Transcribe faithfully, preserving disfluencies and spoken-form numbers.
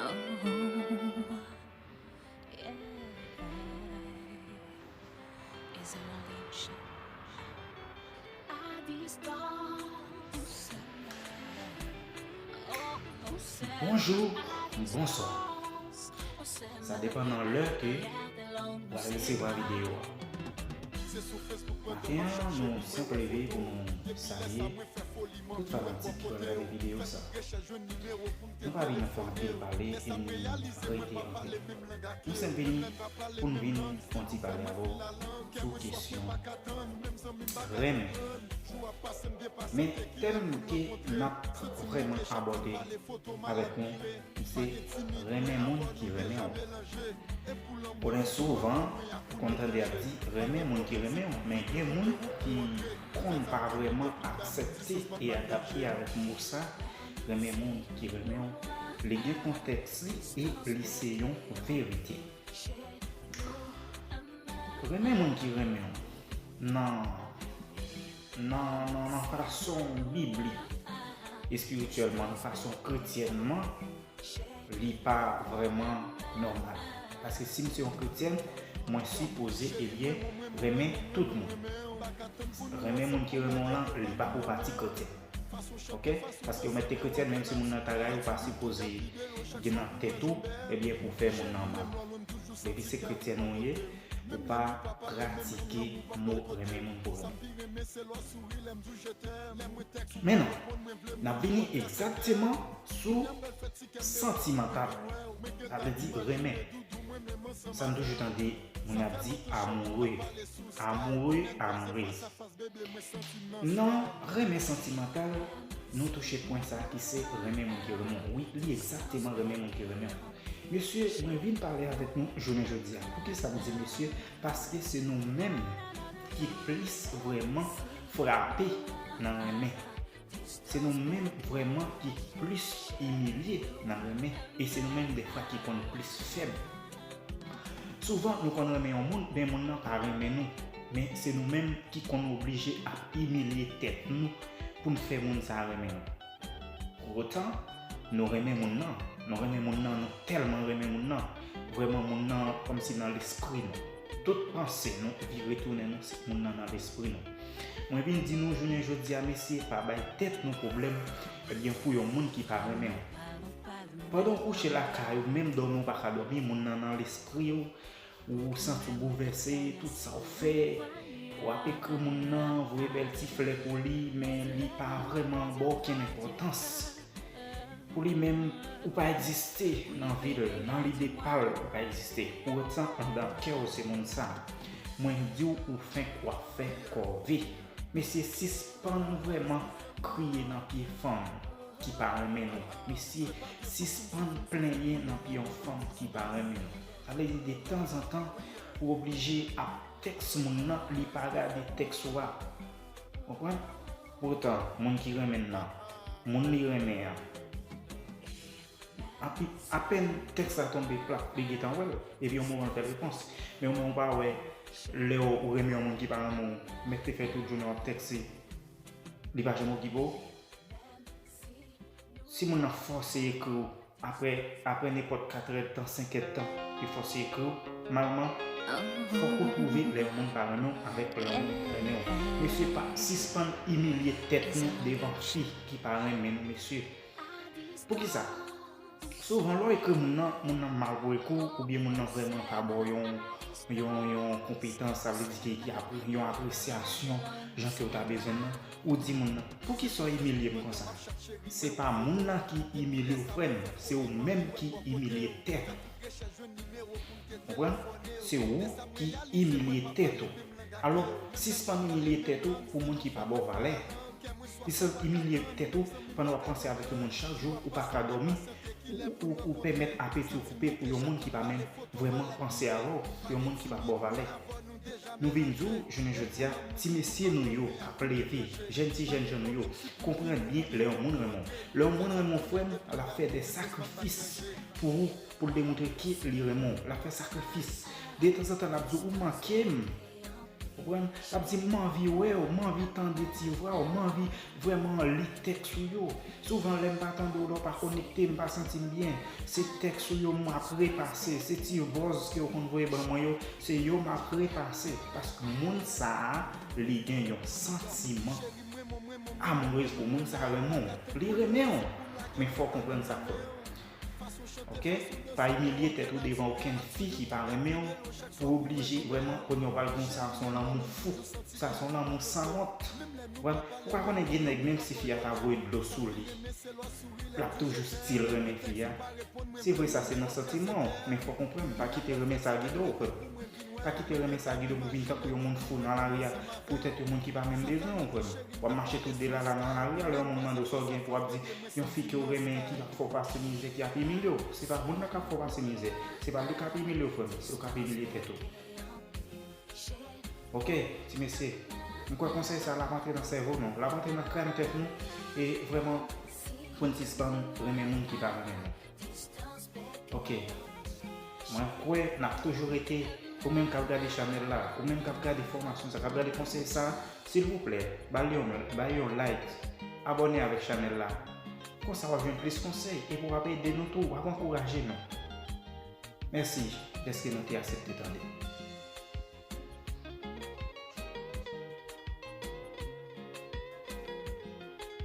Is it only a shot? I be a star. Bonjou, bonswa. Sa depann nan lè ke w a resevwa videyo a. Maten an, nou senp leve pou nou salye tout fanatik ki pral gade videyo sa. Nou pa vin fè anpil pale e nou rete anpil. Nou senp vini pou n vin fè yon ti pale avè w sou kesyon renmen. Men tèm ke n ap vrèman abòde avèk nou, se renmen moun ki renmen w. Konnen souvan, ou konn tande y ap di renmen moun ki renmen w, men gen moun ki konn pa vrèman aksepte e adapte avèk mo sa, renmen moun ki renmen w. Li gen kontèks li e li se yon verite. Renmen moun ki renmen w nan, nan, nan, nan fason biblik, espirityèlman, nan fason kretyènman, li pa vrèman nòmal. Paske si m se yon kretyèn, mwen sipoze, ebyen, renmen tout moun. Renmen moun ki renmen w lan, li pa pou pati kretyèn. Ok? Paske ou mèt te kretyèn, menm si moun nan ta rayi w, ou pa sipoze gen nan tèt ou, ebyen, pou fè moun nan mal. Depi se kretyèn ou ye, ou pa pratike mo renmen moun pou renmen. Men non, n ap vini egzakteman sou santimantal. Sa vle di renmen. Sa n toujou tande moun ap di amoureux. Amoureux, amoureuse. Nan renmen santimantal, nou touche pwen sa ki se renmen moun ki renmen w. Wi, li egzakteman renmen moun ki renmen w. Mesye, mwen vin pale avèk nou jounen jodi a. Poukisa m di mesye? Paske se nou menm ki plis vrèman frape nan renmen. Se nou menm vrèman ki plis imilye nan renmen. E se nou menm defwa ki konn plis fèb. Souvan, nou konn renmen yon moun, men moun nan pa renmen nou. Men se nou menm ki konn oblije ap imilye tèt nou pou n fè moun sa a renmen nou. Poutan, nou renmen moun nan. Nou renmen moun nan, nou tèlman renmen moun nan. Vrèman, moun nan kòmsi nan lespri nou. Tout panse nou vire tounen nou, se moun nan nan lespri nou. Mwen vin di nou jounen jodi a, mesye, pa bay tèt nou pwoblèm, ebyen, pou yon moun ki pa renmen w. Pandan w kouche lakay ou, menm dòmi w pa ka dòmi, moun nan nan lespri w, ou santi w boulvèse, tout sa w fè, w ap ekri moun nan, voye bèl ti flè pou li, men li pa vrèman ba w okenn enpòtans. Pou li menm, ou pa egziste nan vi l, nan lide pa l, ou pa egziste. Poutan, anndan kè w se moun sa. Mwen di w, ou fenk w ap fè kòve. Mesye, sispann vrèman kriye nan pye fanm ki pa renmen nou. Mesye, sispann plenyen nan pye yon fanm ki pa renmen nou. Sa vle di, detanzantan, ou oblije ap tèks moun nan, li pa gade tèks ou a. Konprann? Poutan, moun ki renmen l lan, moun li renmen an, api, apèn tèks la tonbe plat, li gentan wè l, epi yon moman l fè repons. Men ou menm ou pa wè, lè w renmen yon moun ki pa renmen w, mèt te fè tout jounen w ap tèks li, li pa janm okipe w. Si moun nan fòse ekri w, apre, apre nenpòt katrèdtan, senkèdtan, li fòse ekri w, malman, fòk ou twouve lè yon moun pa renmen w avèk lè yon moun renmen w. Mesye, pa sispann imilye tèt nou devan fi ki pa renmen nou, mesye. Poukisa? Souvan, lè w ekri moun nan, moun nan mal pou ekri w, oubyen moun nan vrèman pa ba w yon, yon, yon konpetans, sa vle di ke y ap, yon apresyasyon, jan ke w ta bezwen nan, ou di moun nan, "Poukisa w imilye m konsa?" Se pa moun nan ki imilye w, frè m, se ou menm ki imilye tèt ou. Konprann? Se ou ki imilye tèt ou. Alò, sispann imilye tèt ou pou moun ki pa ba w valè. Sispann imilye tèt ou pandan w ap panse avèk yon moun chak jou, ou pa ka dòmi, ou, ou, ou pèmèt apeti w koupe pou yon moun ki pa menm vrèman panse avè w, yon moun ki pa ba w valè. Nou vin di w, jounen jodi a, ti mesye nou yo k ap leve, jèn ti jènjan nou yo, konprann byen lè yon moun renmen w. Lè yon moun renmen w, frè m, l ap fè de sakrifis pou ou, pou l demontre ke li renmen w. L ap fè sakrifis. Detanzantan, l ap di w, "Ou manke m." Konprann? L ap di, "M anvi wè w, m anvi tande ti vwa w, m anvi vrèman li tèks ou yo." Souvan, lè m pa tande w, lè w pa konekte, m pa santi m byen. Se tèks ou yo m ap repase, se ti buzz ke w konn voye ban mwen yo, se yo m ap repase. Paske moun sa a, li gen yon santiman amourèz pou moun sa a, renmen w. Li renmen w. Men fò w konprann sa, frè m. Ok? Pa imilye tèt ou devan okenn fi ki pa renmen w, pou oblije vrèman kounye a w pral gen sa, se yon lanmou fou. Sa se yon lanmou sanwont. Ou pa konnen gen nèg, menm si fi a ta voye dlo sou li, l ap toujou still renmen fi a. Se vre, sa se nan santiman w, men fò w konprann, pa kite renmen sa gide w, frè m. Pa kite renmen sa gide w pou vin tankou yon moun fou nan lari a, poutèt yon moun ki pa menm bezwen w, frè m. W ap mache tout delala nan lari a, lè yon moun mande w sa w gen pou w ap di, yon fi ke w renmen ki ap fè w pase mizè, ki ap imilye w. Se pa moun nan k ap fè w pase mizè. Se pa li k ap imilye w, frè m. Se ou k ap imilye tèt ou. Ok, ti mesye. M kwè konsèy sa a l ap antre nan sèvo nou. L ap antre nan krèm tèt nou. E vrèman, pou n sispann renmen moun ki pa renmen nou. Ok. Mwen kwè n ap toujou rete. Ou menm k ap gade chanèl la, ou menm k ap gade fòmasyon sa, k ap gade konsèy sa, silvouplè, ba li yon, ba li yon like, abòne avèk chanèl la. Konsa w ap jwenn plis konsèy, epi w ap ede nou tou, w ap ankouraje nou. Mèsi dèske nou te aksepte tande.